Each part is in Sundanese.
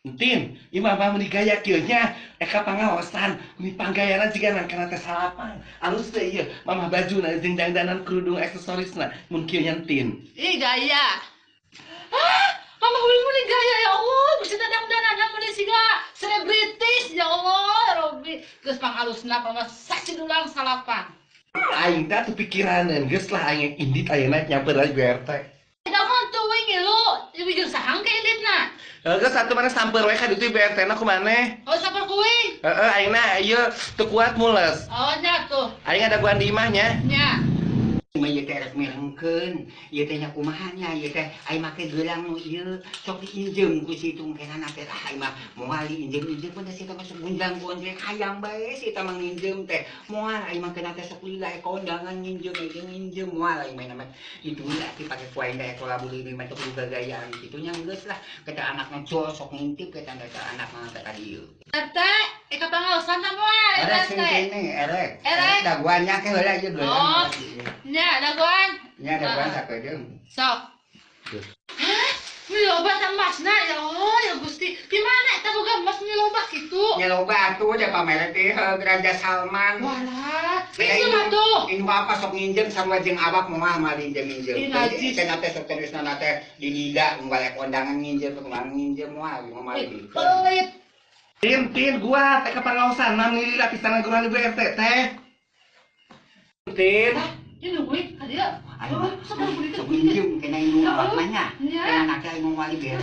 Entin, ieu mah meni gaya kieu nya, eka pangaosan, meni panggayana jiga nangkana teh salapang. Alus teh ieu, mamah bajuna jeung dangdanan kerudung aksesorisna mun kieu nya Entin. Ih gaya. Hah, mama Uli meni gaya ya Allah, geus dangdanan meni siga selebritis ya Allah, ya Robbi. Geus pangalusna mama sacidulang salapan. Aing teh atuh pikiraneun, geus lah aing indit ayeuna nyamper lagi Bu RT. Damun tuh we ngilu, ieu jeung saha ke inditna? Geus atuh maneh samper we ka ditu Bu RT na ku maneh. Oh, samper kuing. Heeh, aingna ieu teu kuat mules. Oh, nya tuh. Aing ada guan di imah nya. Nya. Mah ieu teh rek mirengkeun, ieu teh nya kumaha nya ieu teh ai make gelang nu ieu sok diinjeum ku si itu kenana teh ah ai mah moal diinjeum-injeum pun si eta mah sok gonjang-gonjreng hayang bae si eta mah nginjeum teh moal ai mah kena teh sok lila ka kondangan nginjeum ai teh nginjeum moal ai mah mah itu lah ti pake ku aing teh kolabu leuwih mah teu kudu gagayaan kitu nya geus lah kita anakna jol sok ngintip kita teh anakna teh ka dieu. RT, eka pangaosan na moal Erek RT. sing kene erek. Erek. Daguan nya ke heula ieu geus. Oh, nya daguan. Nya daguan sakedeung. Sok. Hah? Meni loba teh emasna ya Allah ya Gusti. Di mana eta boga emas meni loba kitu? Nya loba atuh da pamere teh Raja Salman. Walah, ieu mah tuh. Ini apa sok nginjem sama jeung awak moal mah diinjem-injem. Ih, najis. Cenah teh sok terusna teh di lida unggal kondangan nginjem kumaha nginjem moal moal Ih, pelit. Tin, tin, gua teh kepangaosan mah meni lila pisan guruan Ibu RT teh. Tin. Hah, ini nungguin ka dieu. Ayo, Sok beli sok nginjem kena indung awak mah nya. Nya. Kena anak teh moal dibere.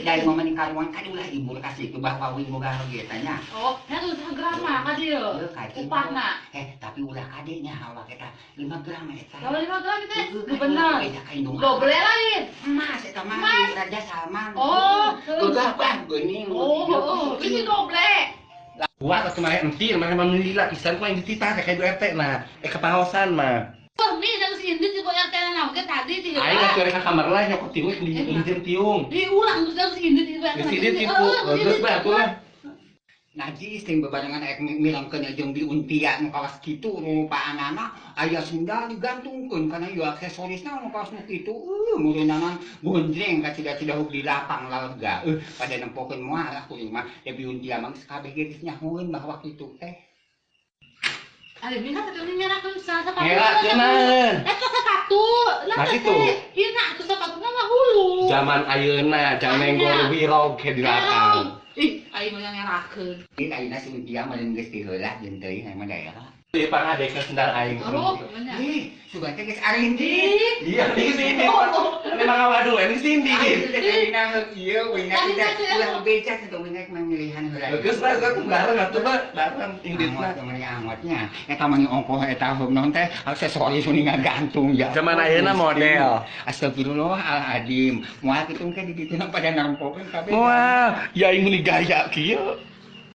Da ieu mah meni karuan ka ulah ibur kasih itu bahwa uing boga oge teh nya. Oh, nya tuh gram mah ka dieu. Heuh, ka dieu. Upahna. Tapi ulah kade nya awak eta 5 gram eta. Kalau 5 gram teh Heuh, bener. Beda ka indung. Doble lain. Emas eta mah Emas. Raja Salman. Oh, Gagah bah geuning. Oh, oh, ini doble. Gua atuh maneh entin, maneh mah meni lila pisan ku aing dititah ka Ibu RT na. Kepangaosan mah. Oh, mi da geus indit Ibu RT na oge tadi ti Aing atuh rek ka kamar lah nyokot tiung diinjem tiung. Diulang geus geus indit Ibu RT. Geus indit Ibu, geus bae atuh lah. Najis teh bebarengan aya milangkeun jeung biuntia nu kawas kitu rupaanana aya sendal digantungkeun kana ieu aksesorisna nu kawas nu kitu meureunana gondreng ka cida-cida huk di lapang lalega pada nempokeun moal lah kuring mah da biuntia mah geus kabeh ge geus nyahoeun bahwa kitu teh. Ari mi kan teh nyerakeun sepatu. Ngerakeun. Eta sepatu. Lah Nah, kitu. Ieu na atuh sepatuna mah hulu. Zaman ayeuna jang nenggol wirog ke di lapang. Ih, aing mah ngerakeun. Ieu ayeuna si Untia mah geus diheula jeung teuing aya mah daerah. Ieu pangadeke sendal aing. Oh, bener. Ih, sugan teh geus arindit. Iya, geus indit. Memang awadu geus indit. Ayeuna heuk ieu uing teh ulah beca teh uing mah ngilihan heula. Geus lah, geus bareng atuh mah, bareng inditna. Anggot meni angotnya. Eta mah ongkoh eta heuk naon teh aksesoris meni ngagantung ya. Zaman ayeuna model. Astagfirullahaladzim. Moal kitu ke di ditu pada nempokeun kabeh. Moal, ya aing meni gaya kieu.